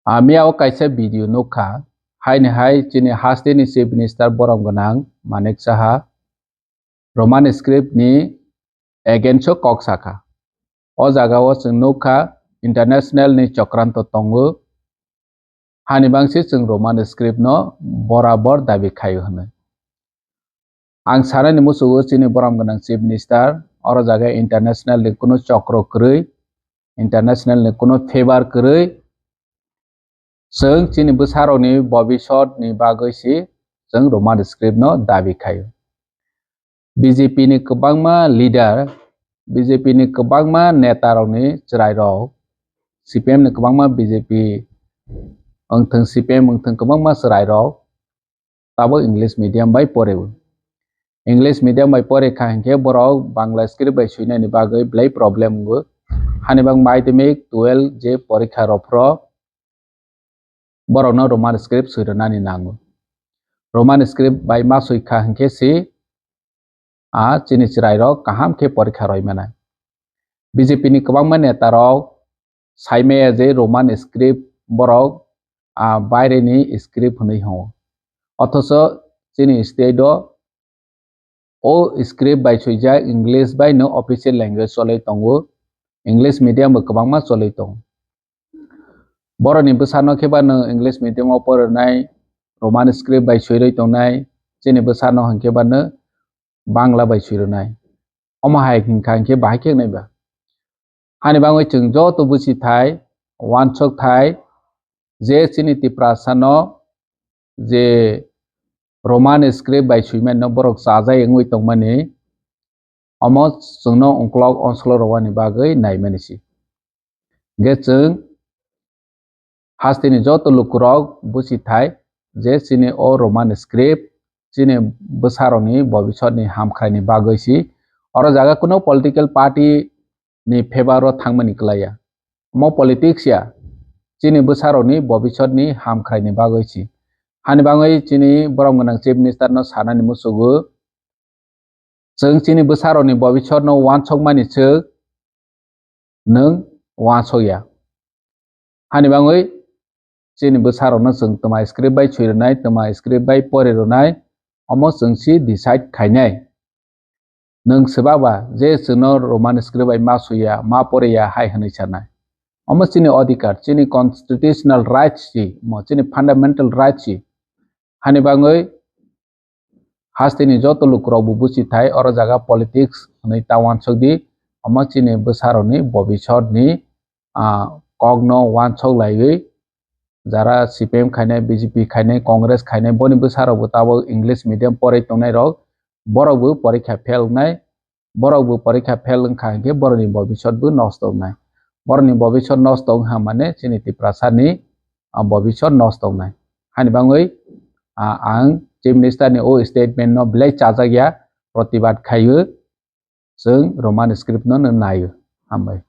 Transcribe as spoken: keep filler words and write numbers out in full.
Ami o kaisa video nukha, haini hai chini hasteni Chief Minister borom gwnang Manik Saha Roman script ni against o kok sakha. O jaga o chwng nukha international ni chokranto tongo, hani bangsi chwng Roman script no borabor dabi khaio hwnwi. Ang sanani musugo chini borom gwnang Chief Minister, oro jaga international ni kunu chokro kwrwi, international ni kunu favor kwrwi, chwng chini bwsarokni bobisot ni bagwi si chwng Roman script no dabi khaio. B J P ni kwbangma leader, B J P ni kwbangma neta rokni chwrai rok, C P M ni kwbangma B J P wngthwng, C P M wngthwng, kwbangma chwrai rok tabuk English medium bai poreo. English medium bai pore kha hinkhe borok Bangla script bai swinani bagwi belai problem wngo. Hani bang madhyamik, twelve je porikha rok phro borokno Roman script swi rwnani nango. Roman script bai ma swi kha hinkhe si a chini chwrai rok kaham khe porikha roi manai. B J P ni kwbangma neta rok sai maya je Roman script borok a baireni script hwnwi hwngo. Othocho chini state o o script bai swijak English bai no official language cholwi tongo, English medium bo kwbangma cholwi tongo. Borokni bwsano khe ba no English medium o porinai, Roman script bai swirwi tongnai, chini bwsano hinkhe ba no Bangla bai swirwnai. Omo hai hinkha hinkhe bahai khe wngnai ba. Hani bagwi chwng joto buchi thai, wansok thai, je chini Tiprasa no je Roman script bai swimani no borok chajai wngwi tongmani, omo chwngno ongklok onslo rwani bagwi naimani si. Hinkhe chwng hasteni joto lukurok buchi thai je chini o Roman script chini bwsarokni bobisotni hamkhraini bagwi si. Oro jaga kuno political party ni favor o thangmani kwlaiya. Omo politics ya, chini bwsarokni bobisotni hamkhraini bagwi si. Hani bagwi chini borom gwnang Chief Minister no sanani musugo, chwng chini bwsarokni bobisotno wansokmani swk nwng wansokya. Hani bagwi chini bwsarokno chwng twma script bai swi rwnai, twma script bai pori rwnai, omo chwng si decide khainai. Nwng swbaba je chwngno Roman script bai ma swiya, ma poriya hai hwnwi sanai. Omo chini odhikar, chini constitutional rights si, omo chini fundamental rights si. Hani bagwi hasteni joto lukurok bo buchi thai, oro jaga politics hwnwi ta wansok di, omo chini bwsarokni bobisotni, ah, kokno wansok laiwi, jara C P M khainai, B J P khainai, Congress khainai, boni bwsarok bo tabuk English medium porwi tongnai rok, borok bo porikha fail wngnai, borok bo porikha fail wngkha hinkhe borokni bobisot bo nosto wngnai. Borokni bobisot nosto wngkha mane chini Tiprasani, ah, bobisot nosto wngnai. Hani bagwi, ah, ang Chief Minister ni o statement no belai chajakya, protibad khaio, chwng Roman script no naio. Hambai.